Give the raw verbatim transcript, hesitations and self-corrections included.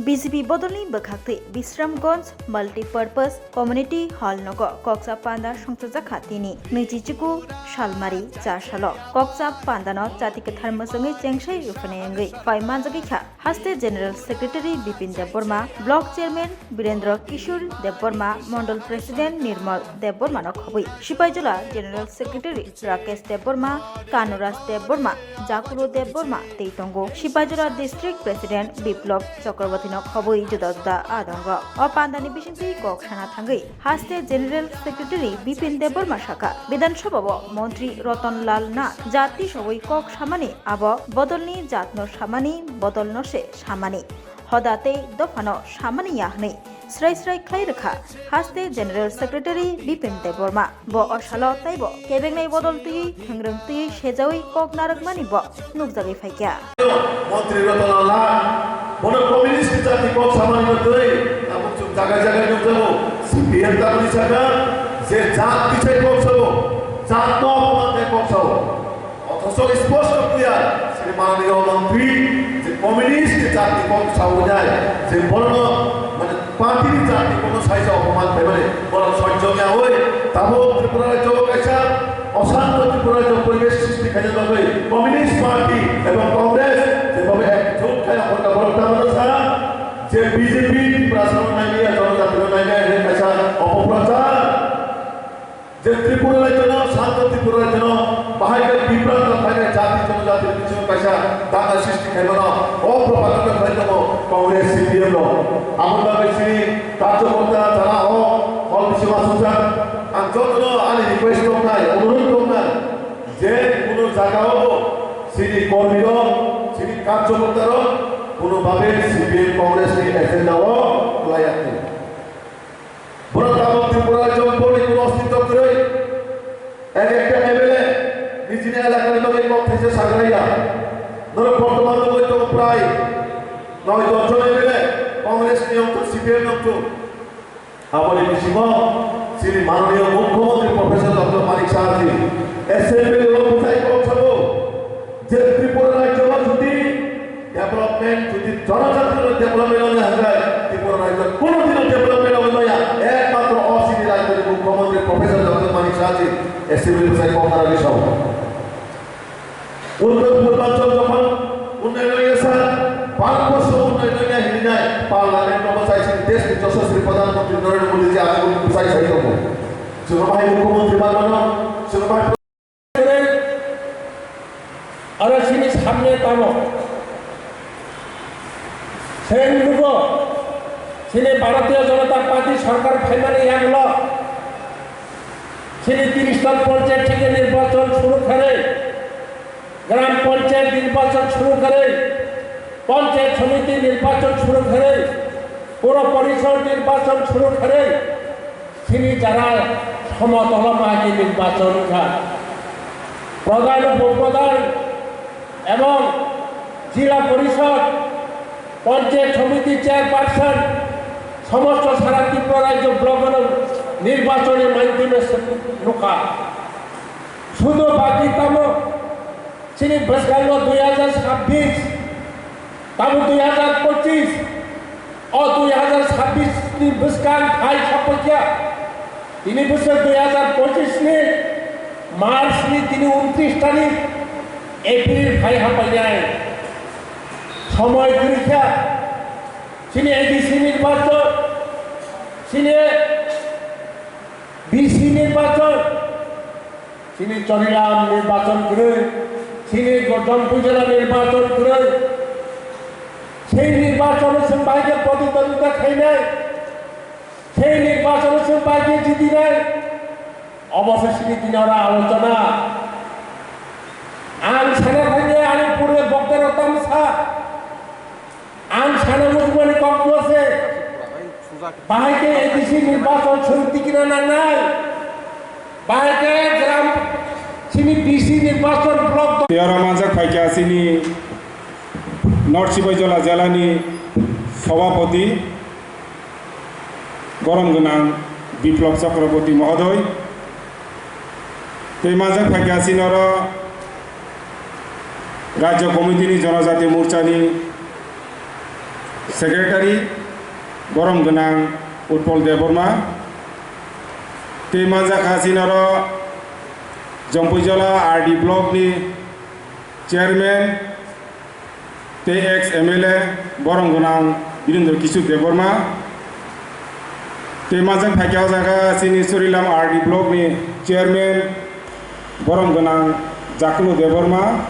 B J P bodolni bwkhaktwi Bisramganj Multipurpose Community Hall nogo koksa panda songchajakha tini nwichi chuku salmari cha salo. Koksa pandano chati kwthar mwchwngwi chengsai rwphainai wngwi phai manjagwi kha. Haste General Secretary Bipin Debbarma, Block Chairman Birendra Kishore Debbarma, Mondol President Nirmal Debbarma no khobwi, Sipaijala General Secretary Rakesh Debbarma, Kanuraj Debbarma, Jakulu Debbarma tei tongo. Sipaijala District President Biplab Chakraborty no khobwi juda juda adongo. O pandani bisingtwi kok sana thangwi haste General Secretary Bipin Debbarma sakha, Bidhan Sabha o Montri Ratan Lal Nath jat tisawi kok samani abo bodolni jatno samani, bodolno se samani. Hoda tei dophano samani ya hwnwi srai srai khlai rwkha haste General Secretary Bipin Debbarma. Bo o salo taibo kebengnai bodol twiwi, hwngrwng twiwi sejawi kok narwkmani bo nukjagwi phaikha. Montri Ratan Lal Nath, bono communist ni jati kok samani no twi, tabuk chwng jaga jaga nukjago, C P M tamni saka, je jat tisai kok sabo, jat no apman khe kok sabo. Othocho sposto clear, sini mananiyo montri, je communist ni jati kok sawi nai, je bono, mane, party ni jati kono saisa opoman khlaimani, bono sojjo ya oi, tabuk Tripura rajyo kaisa osanto Tripura rajyo poribesh srishti khaina bagwi communist party ebong Congress jebhabe ekjut khai aphano borok tabuk sa, je B J P Tripura salo nai ya, jonojati no nai ya, kaisa opoprochar. Je Tripura rajyono, santo Tripura rajyono, bahai khe bibranto khainai jati jonojati bisingo kaisa danga srishti khaimano, o propaganda khlai tongo Congress C P M rok. Aboni bagwi chini karjokorta jara o hol bisingo asukjak. Ang jotono ani request tongnai, onurodh tongnai, je kuno jagao bo chini kormi rok, chini karjokorta rok kuno babe C P M Congress ni agenda o kwlai ya. Borok tabuk Tripura Rajyo ni kuno ostitto kwrwi. Ek ekta M L A nijini elakani bagwi kok thaisa sagraiya. Norok bortoman nugwi tongo prai noi dosh jon M L A, Congress ni wngthok, C P M ni wngthok. Aboni bisingo chini mananiyo Mukhyamantri Professor Doctor Manik Saha ji Assembly o bwsai kok sabo je Tripura Rajyo o jodi development jodi jonojatino development ongya hwnkhai Tripura rajyo kono dino development ongwi maya, ekmatro o chini rajyoni Mukhyamantri Professor Doctor Manik Saha ji Assembly bwsai kok narwgwi sao. Uttor Purbanchal jokhon unnayon ongya sa, Bharat borsho unnayon ongya hinwi nai Parliament o bwsai chini deshni Yashaswi Pradhan Mantri Narendra Modi ji aswk bwsai sai tongo. Chwng bahai Mukhyamantri manmano, chwng bahai Aro chini samne tamo. Chwng nugo, chini Bharatiya Janata Party sarkar phaimani yanglo, chini tiris tal panchayat theke nirbachon shuru kharwi, gram panchayat nirbachon shuru kharwi, panchayat samiti nirbachon shuru kharwi, pura parishad nirbachon shuru kharwi, chini jara somotolo magi nirbachon wngkha. Pradhan, upo pradhan ebong jila porishod, panchayat samiti chairperson, somosto sara Tripura rajyo block-o nirbachoni maidhyome se nukha. Sudu baki tamo chini bwskango dui hajar sabbish, tamo dui hajar pochish, o dui hajar sabbish ni bwskang hai sapakya. Tini bwswk dui hajar pochish ni March ni tini untrish tarik, April hai hapainai. Somoi kwrwikha, chini A D C nirbachon, chini B C nirbachon, chini Choriram nirbachon kwrwi, chini Gordonpur jila nirbachon kwrwi. Sei nirbachono chwng bai khe proditondita khainai, sei nirbachono chwng bai khe jidinai, obo se chini tini oro alochona. Ang sana thangya ani purbe bokta rok tamo sa. Ang sana muchungmani kok se. Bahai khe A D C nirbachon chwng tikina nangnai. Bahai khe gram chini B C nirbachon block. Tei oro manjak phaikha chini North Sipaijala jelani Sabhapati gorom gwnang Biplab Chakraborty Mohodoy. Tei manjak phaikha chini oro Rajya Committee ni Jonojati Morcha ni Secretary, borom gwnang Utpal Debbarma, tei manjakha chini oro Jampuijala R D block ni chairman tei ex M L A, borom gwnang Birendra Kishore Debbarma, tei manjak phaikha o jaga chini Surilam R D block ni chairman, borom gwnang Jakulu Debbarma,